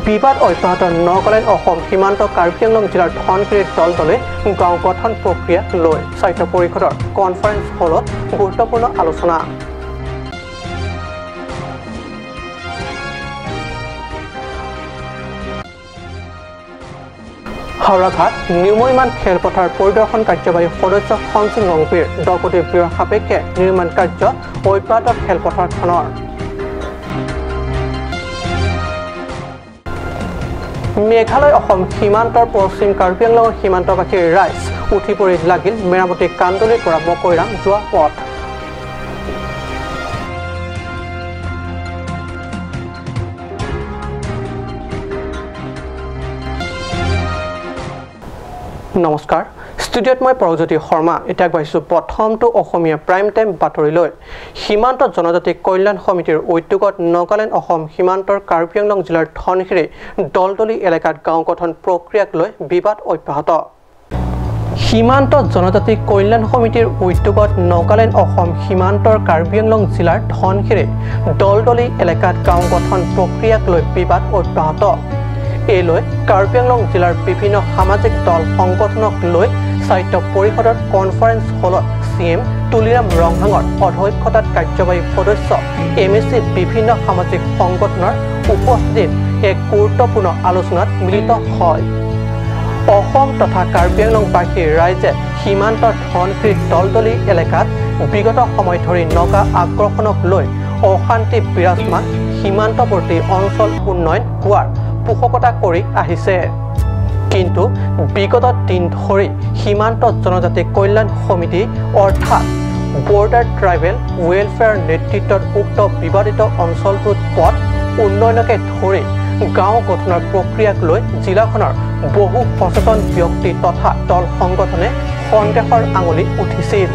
বিবাদ অব্যাহত নগালেণ্ড অসম সীমান্ত কাৰ্বি আংলং জিলাৰ ধনশিৰি দলদলে গাঁও গঠন প্ৰক্ৰিয়া লৈ স্বায়ত্ত পৰিষদৰ কনফাৰেন্স হলত গুৰুত্বপূৰ্ণ আলোচনা। হাওৰাঘাট নিউমৈমান খেলপথাৰ পৰিদৰ্শন কাৰ্যবাহী সদস্য সঞ্চিং ৰংপিৰ 10 কোটি ব্যয়ৰ সাপেক্ষে নিৰ্মাণ কাৰ্য অব্যাহত খেলপথাৰখনৰ। মেঘালয় অসম সীমান্তৰ পশ্চিম কাৰ্বি আংলঙৰ সীমান্তবাসীৰ ৰাইজ উঠি পৰি লাগিল মেৰামতি কান্দলিৰ পৰা মকৈৰাম যোৱা পথ। নমস্কাৰ, ষ্টুডিঅ'ত মই পৰজ্যোতি শৰ্মা। এতিয়া আগবাঢ়িছোঁ প্ৰথমটো অসমীয়া প্ৰাইম টাইম বাতৰিলৈ। সীমান্ত জনজাতি কল্যাণ সমিতিৰ উদ্যোগত নগালেণ্ড অসম সীমান্তৰ কাৰ্বি আংলং জিলাৰ ধনশিৰি দলদলি এলেকাত গাঁও গঠন প্ৰক্ৰিয়াক লৈ বিবাদ অব্যাহত। সীমান্ত জনজাতি কল্যাণ সমিতিৰ উদ্যোগত নগালেণ্ড অসম সীমান্তৰ কাৰ্বি আংলং জিলাৰ ধনশিৰি দলদলি এলেকাত গাঁও গঠন প্ৰক্ৰিয়াক লৈ বিবাদ অব্যাহত। এই লৈ কাৰ্বি আংলং জিলাৰ বিভিন্ন সামাজিক দল সংগঠনক লৈ স্বায়ত্ত পৰিষদৰ কনফাৰেন্স হলত চি এম তুলিৰাম ৰংহাঙৰ অধ্যক্ষতাত কাৰ্যবাহী সদস্য এম এ চি বিভিন্ন সামাজিক সংগঠনৰ উপস্থিতিত এক গুৰুত্বপূৰ্ণ আলোচনাত মিলিত হয়। অসম তথা কাৰ্বি আংলংবাসীৰ ৰাইজে সীমান্তৰ ধনশিৰি দলদলি এলেকাত বিগত সময় ধৰি নগা আগ্ৰাসনক লৈ অশান্তি বিৰাজমান সীমান্তৱৰ্তী অঞ্চল উন্নয়ন হোৱাৰ পোষকতা কৰি আহিছে। কিন্তু বিগত দিন ধৰি সীমান্ত জনজাতি কল্যাণ সমিতি অৰ্থাৎ বৰ্ডাৰ ট্ৰাইবেল ৱেলফেয়াৰ নেতৃত্বত উক্ত বিবাদিত অঞ্চলটোত পথ উন্নয়নকে ধৰি গাঁও গঠনৰ প্ৰক্ৰিয়াক লৈ জিলাখনৰ বহু সচেতন ব্যক্তি তথা দল সংগঠনে সন্দেহৰ আঙুলি উঠিছিল।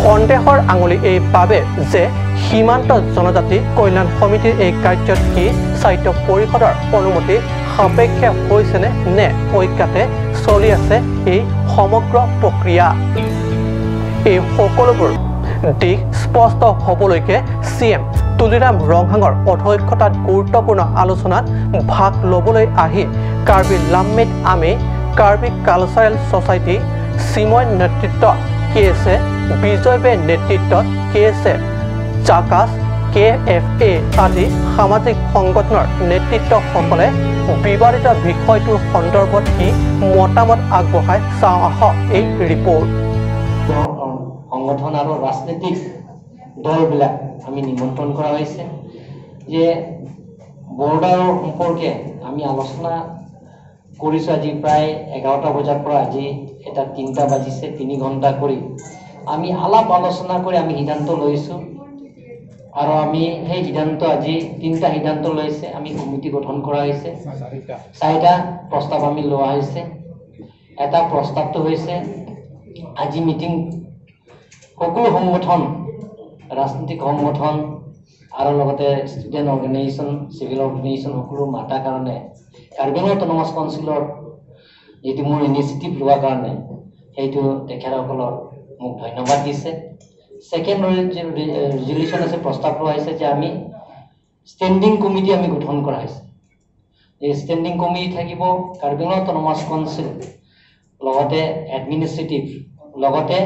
সন্দেহৰ আঙুলি এই বাবে যে সীমান্ত জনজাতি কল্যাণ সমিতিৰ এই কাৰ্যত কি স্বায়ত্ত পৰিষদৰ অনুমতি সাপেক্ষে হৈছেনে নে অজ্ঞাতে চলি আছে এই সমগ্ৰ প্ৰক্ৰিয়া। এই সকলোবোৰ দিশ স্পষ্ট হ'বলৈকে চি এম তুলিৰাম ৰংহাঙৰ অধ্যক্ষতাত গুৰুত্বপূৰ্ণ আলোচনাত ভাগ ল'বলৈ আহি কাৰ্বি লাম্মিত আমি, কাৰ্বি কালচাৰেল ছ'চাইটি, চিময় নেতৃত্বত কে এছ এ, বিজয় বে নেতৃত্বত কে এছ এ, জাকাছ, কে এফ এ আদি সামাজিক সংগঠনৰ নেতৃত্বসকলে বিবাদিত বিষয়টোৰ সন্দৰ্ভত কি মতামত আগবঢ়াই চাওঁ আহক এই ৰিপৰ্ট। সংগঠন আৰু ৰাজনৈতিক দলবিলাক আমি নিমন্ত্ৰণ কৰা হৈছে যে বৰ্ডাৰৰ সম্পৰ্কে আমি আলোচনা কৰিছোঁ। আজি প্ৰায় 11টা বজাৰ পৰা আজি এটা 3টা বাজিছে, 3 ঘণ্টা কৰি আমি আলাপ আলোচনা কৰি আমি সিদ্ধান্ত লৈছোঁ আৰু আমি সেই সিদ্ধান্ত আজি 3টা সিদ্ধান্ত লৈছে। আমি কমিটি গঠন কৰা হৈছে, 4টা প্ৰস্তাৱ আমি লোৱা হৈছে। এটা প্ৰস্তাৱটো হৈছে আজি মিটিং সকলো সংগঠন, ৰাজনৈতিক সংগঠন আৰু লগতে ষ্টুডেণ্ট অৰ্গেনাইজেশ্যন, চিভিল অৰ্গেনাইজেশ্যন সকলো মাতাৰ কাৰণে কাৰ্বি আংলং অট'নমাছ কাউন্সিলৰ যিটো মোৰ ইনিচিয়েটিভ লোৱাৰ কাৰণে সেইটো তেখেতসকলৰ মোক ধন্যবাদ দিছে। ছেকেণ্ড ৰিজলিউশ্যন আছে, প্ৰস্তাৱ লোৱা হৈছে যে আমি ষ্টেণ্ডিং কমিটি আমি গঠন কৰা হৈছে। এই ষ্টেণ্ডিং কমিটি থাকিব কাৰ্বি আংলং অট'নমাছ কাউন্সিল, লগতে এডমিনিষ্ট্ৰেটিভ, লগতে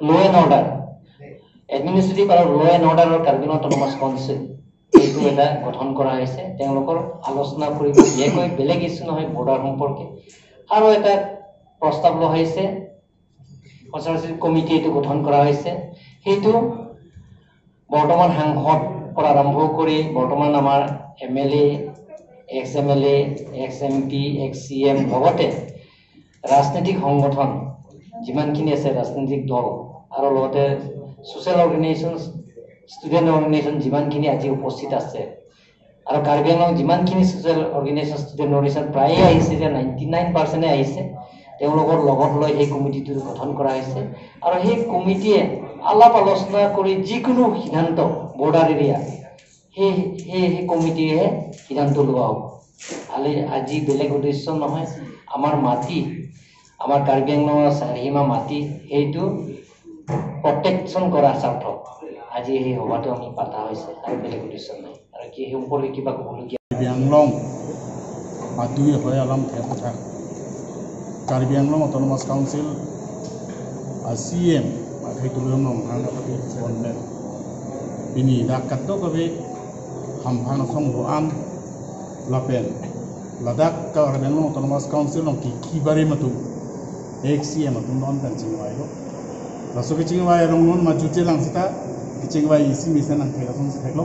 ল' এণ্ড অৰ্ডাৰ, এডমিনিষ্ট্ৰেটিভ আৰু ল' এণ্ড অৰ্ডাৰৰ কাৰ্বি আংলং অট'নমাছ কাউন্সিল এইটো এটা গঠন কৰা হৈছে। তেওঁলোকৰ আলোচনা কৰিব বিশেষকৈ বেলেগ ইছ্যু নহয় বৰ্ডাৰ সম্পৰ্কে। আৰু এটা প্ৰস্তাৱ লোৱা হৈছে কনচালটেটিভ কমিটি এইটো গঠন কৰা হৈছে। সেইটো বৰ্তমান সাংসদ পৰা আৰম্ভ কৰি বৰ্তমান আমাৰ M L A, ex M L A, ex M P, ex C M, লগতে ৰাজনৈতিক সংগঠন যিমানখিনি আছে, ৰাজনৈতিক দল আৰু লগতে ছ'চিয়েল অৰ্গেনাইজেশ্যন, ষ্টুডেণ্ট অৰ্গেনাইজেশ্যন যিমানখিনি আজি উপস্থিত আছে আৰু কাৰ্বি আংলং যিমানখিনি ছ'চিয়েল অৰ্গেনাইজেশ্যন, ষ্টুডেণ্ট অৰ্গেনাইজেশ্যন প্ৰায়ে আহিছে, যে 99% আহিছে, তেওঁলোকৰ লগত লৈ সেই কমিটিটো গঠন কৰা হৈছে। আৰু সেই কমিটিয়ে আলাপ আলোচনা কৰি যিকোনো সিদ্ধান্ত বৰ্ডাৰ এৰিয়া সেই সেই সেই কমিটিয়েহে সিদ্ধান্ত লোৱা হ'ব। আজি বেলেগ উদ্দেশ্য নহয়, আমাৰ মাটি, আমাৰ কাৰ্বি আংলঙৰ চাৰিসীমা মাটি সেইটো প্ৰটেকশ্যন কৰা স্বাৰ্থ আজি সেই সভাটো আমি পতা হৈছে আৰু বেলেগ উদ্দেশ্য নাই। আৰু কি সেই সম্পৰ্কে কিবা ক'বলগীয়া? কাৰ্বি আংলং আদুই হয় আলাম খেলপথাৰ Karbi Anglong autonomous council CM government bini dak kabe hamphang song an lapen Ladakh Karbi Anglong autonomous council long ki kibare matu ek CM atum non pen chingwai lo laso ki chingwai rong non ma jute lang sita ki chingwai isi mission ang thela song theklo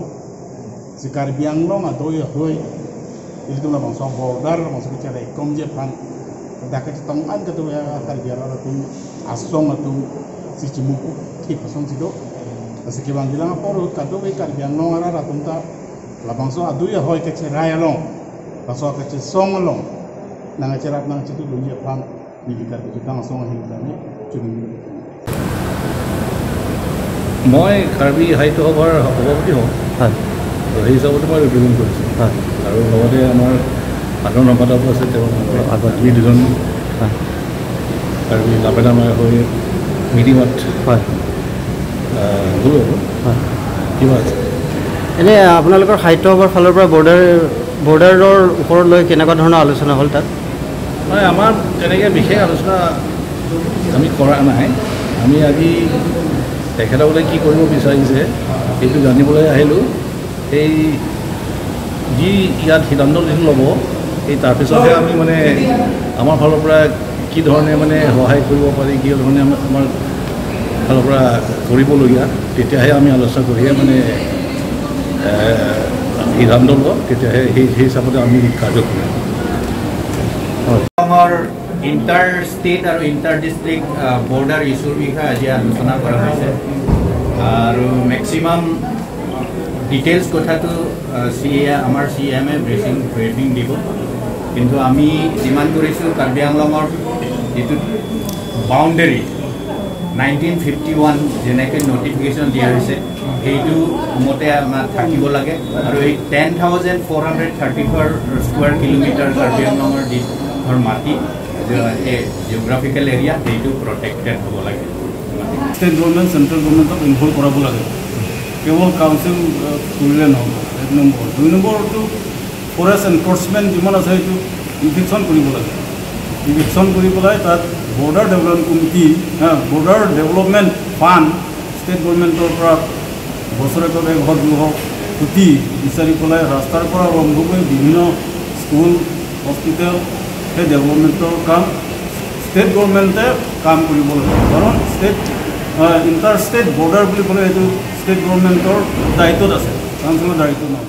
si Karbi Anglong adoi hoi itu la bangso border bangso ki chale kom je phan dak ki tong an ka tu ya Karbi Anglong atum asong atum si chimuku ki pasong sido ase ki bangila por ka do ke Karbi Anglong ara ratum ta la bangso adoi hoi ke cherai along bangso ke che song along nang cherat nang chitu lu je phan মই কাৰ্বি সাহিত্য সভাৰ সভাপতি হওঁ, সেই হিচাপতে মই represent কৰিছোঁ। আৰু লগতে আমাৰ সাধাৰণ সম্পাদকো আছে, তেওঁ আমি দুজন কাৰ্বি লাপেনামাৰ হৈ মিটিঙত গ'লোঁ। আৰু কিবা আছে এনেই আপোনালোকৰ সাহিত্য সভাৰ ফালৰ পৰা বৰ্ডাৰৰ ওপৰত লৈ কেনেকুৱা ধৰণৰ আলোচনা হ'ল তাত? হয়, আমাৰ তেনেকৈ বিশেষ আলোচনা আমি কৰা নাই। আমি আজি তেখেতসকলে কি কৰিব বিচাৰিছে সেইটো জানিবলৈ আহিলোঁ। সেই যি ইয়াত সিদ্ধান্ত যিটো ল'ব সেই তাৰপিছতহে আমি মানে আমাৰ ফালৰ পৰা কি ধৰণে মানে সহায় কৰিব পাৰি, কি ধৰণে আমাৰ ফালৰ পৰা কৰিবলগীয়া, তেতিয়াহে আমি আলোচনা কৰিহে মানে সিদ্ধান্ত ল'ব, তেতিয়াহে সেই হিচাপতে আমি কাৰ্য কৰিম। অসমৰ ইণ্টাৰ ষ্টেট আৰু ইণ্টাৰ ডিষ্ট্ৰিক্ট বৰ্ডাৰ ইছ্যুৰ বিষয়ে আজি আলোচনা কৰা হৈছে আৰু মেক্সিমাম ডিটেইলছ কথাটো আমাৰ চি এমে ব্ৰিফিং দিব। কিন্তু আমি ডিমাণ্ড কৰিছোঁ কাৰ্বি আংলঙৰ যিটো বাউণ্ডেৰী 1951 যেনেকৈ নটিফিকেশ্যন দিয়া হৈছে সেইটো মতে আমাৰ থাকিব লাগে। আৰু এই 10,434 স্কুৱেৰ কিলোমিটাৰ কাৰ্বি আংলঙৰ যি মাটি জিঅ'গ্ৰাফিকেল এৰিয়া সেইটো প্ৰটেক্টেড হ'ব লাগে। ষ্টেট গভৰ্ণমেণ্ট চেণ্ট্ৰেল গভৰ্ণমেণ্টক ইনভল্ভ কৰাব লাগে, কেৱল কাউন্সিল কৰিলে নহ'ব। এক নম্বৰ। দুই নম্বৰটো ফৰেষ্ট এনফৰ্চমেণ্ট যিমান আছে সেইটো ইভিকশ্যন কৰিব লাগে। ইভিকশ্যন কৰি পেলাই তাত border development committee, border development fund state গভৰ্ণমেণ্টৰ পৰা বছৰেকত 100-200 কোটি বিচাৰি পেলাই ৰাস্তাৰ পৰা আৰম্ভ কৰি বিভিন্ন স্কুল, হস্পিটেল, সেই ডেভেলপমেণ্টৰ কাম ষ্টেট গভৰ্ণমেণ্টে কাম কৰিব লাগে। কাৰণ ষ্টেট ইণ্টাৰ ষ্টেট বৰ্ডাৰ বুলি ক'লে সেইটো ষ্টেট গভৰ্ণমেণ্টৰ দায়িত্বত আছে, কাউন্সিলৰ দায়িত্ব নহয়।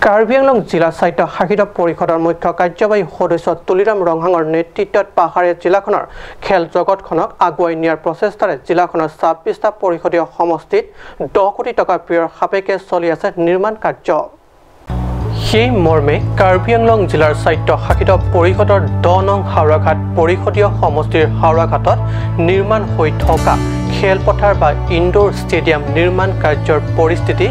কাৰ্বি আংলং জিলা স্বায়ত্ত শাসিত পৰিষদৰ মুখ্য কাৰ্যবাহী সদস্য তুলিৰাম ৰংহাঙৰ নেতৃত্বত পাহাৰীয়া জিলাখনৰ খেল জগতখনক আগুৱাই নিয়াৰ প্ৰচেষ্টাৰে জিলাখনৰ 26টা পৰিষদীয় সমষ্টিত 10 কোটি টকা ব্যয়ৰ সাপেক্ষে চলি আছে নিৰ্মাণ কাৰ্য। সেই মৰ্মে কাৰ্বি আংলং জিলাৰ স্বায়ত্ত শাসিত পৰিষদৰ 10 নং হাওৰাঘাট পৰিষদীয় সমষ্টিৰ হাওৰাঘাটত নিৰ্মাণ হৈ থকা খেলপথাৰ বা ইনডোৰ ষ্টেডিয়াম নিৰ্মাণ কাৰ্যৰ পৰিস্থিতি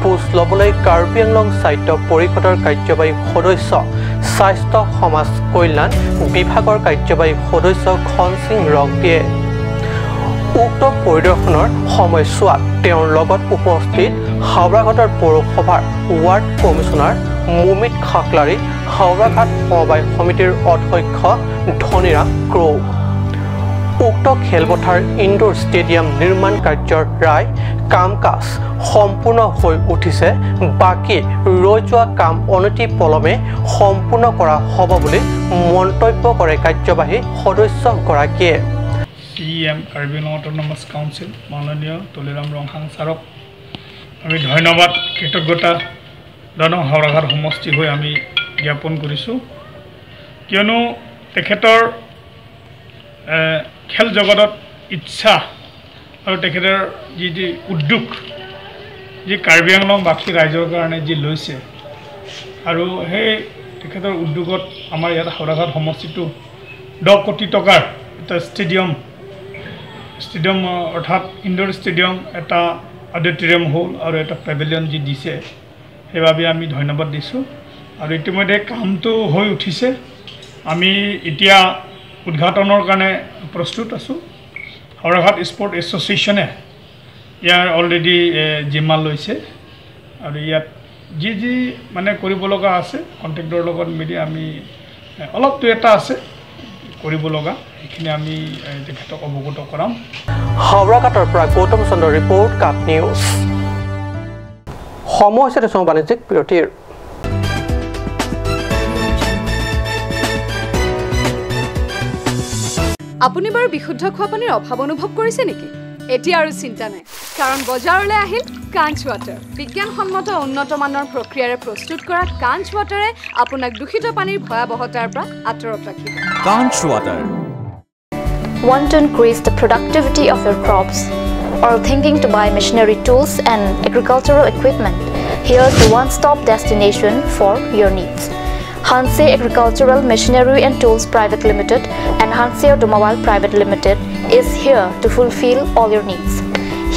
বুজ ল'বলৈ কাৰ্বি আংলং স্বায়ত্ত পৰিষদৰ কাৰ্যবাহী সদস্য স্বাস্থ্য সমাজ কল্যাণ বিভাগৰ কাৰ্যবাহী সদস্য ঘনসিং ৰংপিয়ে উক্ত পৰিদৰ্শনৰ সময়ছোৱাত তেওঁৰ লগত উপস্থিত হাওৰাঘাটৰ পৌৰসভাৰ ৱাৰ্ড কমিছনাৰ মুমিত খাকলাৰী, হাওৰাঘাট সমবায় সমিতিৰ অধ্যক্ষ ধনীৰাম ক্ৰৌ। উক্ত খেলপথাৰ ইনডোৰ ষ্টেডিয়াম নিৰ্মাণ কাৰ্যৰ প্ৰায় কাম কাজ সম্পূৰ্ণ হৈ উঠিছে, বাকী ৰৈ যোৱা কাম অনতি পলমে সম্পূৰ্ণ কৰা হ'ব বুলি মন্তব্য কৰে কাৰ্যবাহী সদস্যগৰাকীয়ে। CM Karbi Anglong autonomous council মাননীয় তুলিৰাম ৰংহাং ছাৰক আমি ধন্যবাদ কৃতজ্ঞতা জনাওঁ। হাওৰাঘাট সমষ্টি হৈ আমি জ্ঞাপন কৰিছোঁ, কিয়নো তেখেতৰ খেল জগতত ইচ্ছা আৰু তেখেতৰ যি যি উদ্যোগ যি কাৰ্বি আংলংবাসী ৰাইজৰ কাৰণে যি লৈছে আৰু সেই তেখেতৰ উদ্যোগত আমাৰ ইয়াত হাওৰাঘাট সমষ্টিটো 10 কোটি টকাৰ এটা ষ্টেডিয়াম অৰ্থাৎ ইনডোৰ ষ্টেডিয়াম, এটা অডিটৰিয়াম হল আৰু এটা পেভিলিয়ন যি দিছে, সেইবাবে আমি ধন্যবাদ দিছোঁ। আৰু ইতিমধ্যে কামটো হৈ উঠিছে, আমি এতিয়া উদ্ঘাটনৰ কাৰণে প্ৰস্তুত আছোঁ। হাওৰাঘাট স্পৰ্ট এছ'চিয়েশ্যনে ইয়াৰ অলৰেডি জিম্মা লৈছে আৰু ইয়াত যি যি মানে কৰিব লগা আছে কণ্ট্ৰেক্টৰৰ লগত মিলি আমি অলপ দুই এটা আছে কৰিব লগা, সেইখিনি আমি তেখেতক অৱগত কৰাম। হাওৰাঘাটৰ পৰা গৌতম চন্দ্ৰ ৰিপৰ্ট, কাপ নিউজ। সময় হৈছে বাণিজ্যিক বিৰতিৰ। আপুনি বাৰু বিশুদ্ধ খোৱা পানীৰ অভাৱ অনুভৱ কৰিছে নেকি? এতিয়া আৰু চিন্তা নাই, কাৰণ বজাৰলৈ আহিল কাঞ্চ ৱাটাৰ। বিজ্ঞানসন্মত উন্নত মানৰ প্ৰক্ৰিয়াৰে প্ৰস্তুত কৰা কাঞ্চ ৱাটাৰে আপোনাক দূষিত পানীৰ ভয়াৱহতাৰ পৰা আঁতৰত ৰাখিব। Kanch water. Want to increase the productivity of your crops or thinking to buy machinery tools and agricultural equipment? Here's the one-stop destination for your needs. Hanse Agricultural Machinery and Tools Private Limited and Hanse Automobile Private Limited is here to fulfill all your needs.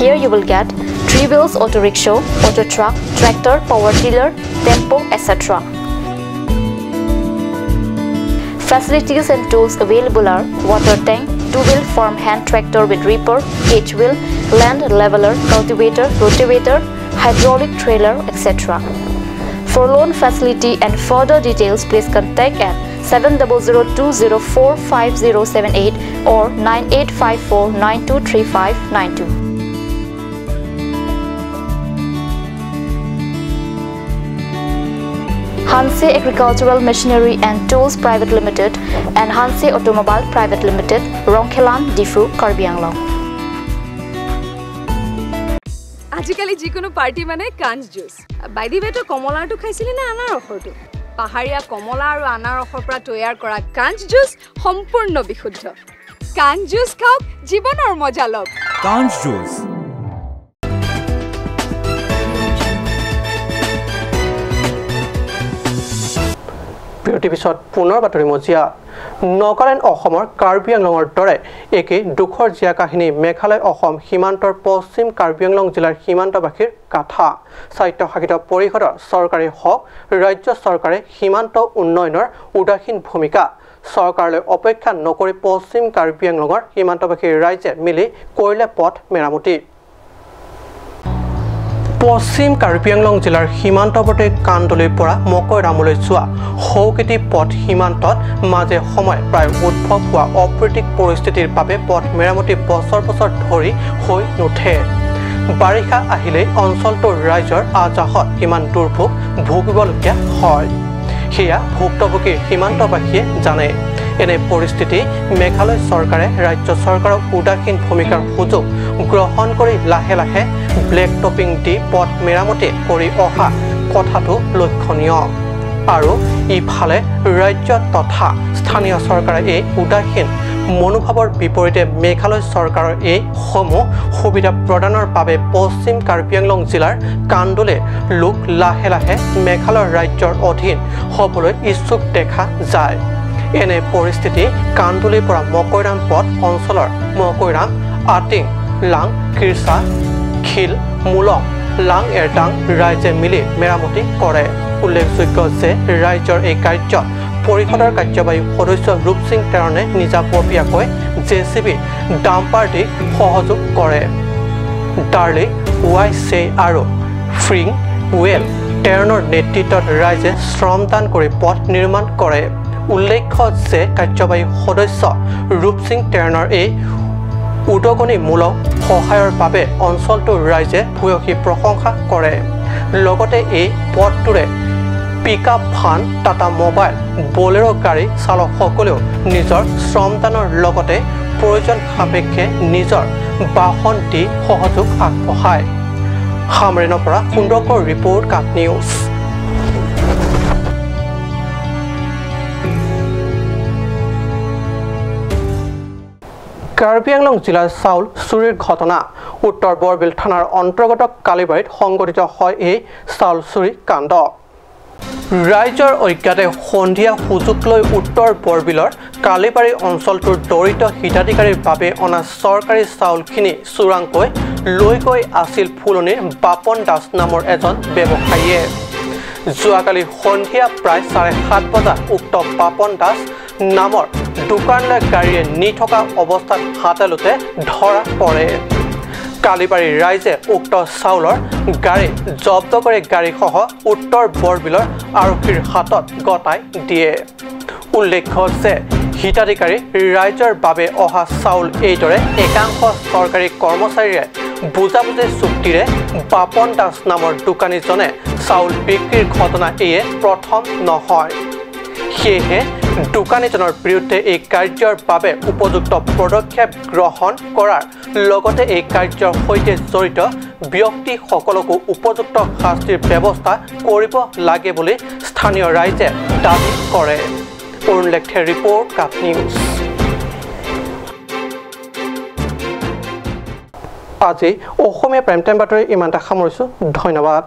Here you will get 3 wheels auto rickshaw, auto truck, tractor, power tiller, tempo, etc. Facilities and tools available are water tank, 2-wheel farm hand tractor with reaper, H-wheel, land leveler, cultivator, rotavator, hydraulic trailer, etc. For loan facility and further details, please contact at 7002045078 or 9854923592. Hanse Agricultural Machinery and Tools Private Limited and Hanse Automobile Private Limited, Rongkhelan, Difu, Karbi Anglong. আজিকালি যিকোনো party মানে কাঞ্চ juice. By the ৱে, তই কমলাৰটো খাইছিলি নে আনাৰসৰটো? পাহাৰীয়া কমলা আৰু আনাৰসৰ পৰা তৈয়াৰ কৰা কাঞ্চ জুচ সম্পূৰ্ণ বিশুদ্ধ। কাঞ্চ জুচ খাওক, জীৱনৰ মজা লওক। কাঞ্চ জুচ। বিৰতিৰ পিছত পুনৰ বাতৰি মজিয়া। নগালেণ্ড অসমৰ কাৰ্বি আংলঙৰ দৰে একেই দুখৰ জীয়া কাহিনী মেঘালয় অসম সীমান্তৰ পশ্চিম কাৰ্বি আংলং জিলাৰ সীমান্তবাসীৰ কথা। স্বায়ত্তশাসিত পৰিষদৰ চৰকাৰী হওক ৰাজ্য চৰকাৰে সীমান্ত উন্নয়নৰ উদাসীন ভূমিকা। চৰকাৰলৈ অপেক্ষা নকৰি পশ্চিম কাৰ্বি আংলঙৰ সীমান্তবাসীৰ ৰাইজে মিলি কৰিলে পথ মেৰামতি। পশ্চিম কাৰ্বি আংলং জিলাৰ সীমান্তৱৰ্তী কান্দলিৰ পৰা মকৈৰামলৈ যোৱা সৌকেটি পথ সীমান্তত মাজে সময়ে প্ৰায় উদ্ভৱ হোৱা অপ্ৰীতিক পৰিস্থিতিৰ বাবে পথ মেৰামতি বছৰ বছৰ ধৰি হৈ নুঠে। বাৰিষা আহিলেই অঞ্চলটোৰ ৰাইজৰ আজাহত কিমান দুৰ্ভোগ ভুগিবলগীয়া হয় সেয়া ভুক্তভোগী সীমান্তবাসীয়ে জানে। এনে পৰিস্থিতি মেঘালয় চৰকাৰে ৰাজ্য চৰকাৰৰ উদাসীন ভূমিকাৰ সুযোগ গ্ৰহণ কৰি লাহে লাহে ব্লেক টপিং দি পথ মেৰামতি কৰি অহা কথাটো লক্ষণীয়। আৰু ইফালে ৰাজ্য তথা স্থানীয় চৰকাৰে এই উদাসীন মনোভাৱৰ বিপৰীতে মেঘালয় চৰকাৰৰ এই সমূহ সুবিধা প্ৰদানৰ বাবে পশ্চিম কাৰ্বি আংলং জিলাৰ কান্দোলে লোক লাহে লাহে মেঘালয় ৰাজ্যৰ অধীন হ'বলৈ ইচ্ছুক দেখা যায়। এনে পৰিস্থিতি কান্দুলিৰ পৰা মকৈৰাম পথ অঞ্চলৰ মকৈৰাম, আটিং, লাং, কিৰ্চা, খিল, মুলং, লাং এৰটাং ৰাইজে মিলি মেৰামতি কৰে। উল্লেখযোগ্য যে ৰাইজৰ এই কাৰ্যত পৰিষদৰ কাৰ্যবাহী সদস্য ৰূপসিং তেৰণে নিজাববীয়াকৈ জেচিবি ডাম্পাৰ দি সহযোগ কৰে। ডাৰ্লি ৱাই চে আৰু ফ্ৰিং ৱেল তেৰণৰ নেতৃত্বত ৰাইজে শ্ৰমদান কৰি পথ নিৰ্মাণ কৰে। উল্লেখ্য যে কাৰ্যবাহী সদস্য ৰূপসিং তেৰণৰ এই উদগনিমূলক সহায়ৰ বাবে অঞ্চলটোৰ ৰাইজে ভূয়সী প্ৰশংসা কৰে। লগতে এই পথটোৰে pick up van, Tata mobile, Bolero গাড়ী চালকসকলেও নিজৰ শ্ৰমদানৰ লগতে প্ৰয়োজন সাপেক্ষে নিজৰ বাহন দি সহযোগ আগবঢ়ায়। হামৰেনৰ পৰা সুন্দৰকৰ ৰিপৰ্ট, কাপ নিউজ। কাৰ্বি আংলং জিলাৰ চাউল চুৰিৰ ঘটনা। উত্তৰ বৰবিল থানাৰ অন্তৰ্গত কালিবাৰীত সংঘটিত হয় এই চাউল চুৰি কাণ্ড। ৰাইজৰ অজ্ঞাতে সন্ধিয়া সুযোগ লৈ উত্তৰ বৰবিলৰ কালিবাৰী অঞ্চলটোৰ দৰিদ্ৰ হিতাধিকাৰীৰ বাবে অনা চৰকাৰী চাউলখিনি চোৰাংকৈ লৈ গৈ আছিল ফুলনিৰ বাপন দাস নামৰ এজন ব্যৱসায়ীয়ে। যোৱাকালি সন্ধিয়া প্ৰায় 7:30 বজাত উক্ত বাপন দাস নামৰ দোকানলৈ গাড়ীৰে নি থকা অৱস্থাত হাতেলোতে ধৰা পৰে। কালিবাৰীৰ ৰাইজে উক্ত চাউলৰ গাড়ী জব্দ কৰি গাড়ীসহ উত্তৰ বৰবিলৰ আৰক্ষীৰ হাতত গতাই দিয়ে। উল্লেখ্য যে হিতাধিকাৰী ৰাইজৰ বাবে অহা চাউল এইদৰে একাংশ চৰকাৰী কৰ্মচাৰীৰে বুজাবুজি চুক্তিৰে বাপন দাস নামৰ দোকানীজনে চাউল বিক্ৰীৰ ঘটনা এয়ে প্ৰথম নহয়। সেয়েহে দোকানীজনৰ বিৰুদ্ধে এই কাৰ্যৰ বাবে উপযুক্ত পদক্ষেপ গ্ৰহণ কৰাৰ লগতে এই কাৰ্যৰ সৈতে জড়িত ব্যক্তিসকলকো উপযুক্ত শাস্তিৰ ব্যৱস্থা কৰিব লাগে বুলি স্থানীয় ৰাইজে দাবী কৰে। অৰুণ লেখথেৰ ৰিপৰ্ট, কাপ নিউজ। আজি অসমীয়া প্ৰাইম টাইম বাতৰি ইমানটা সামৰিছোঁ। ধন্যবাদ।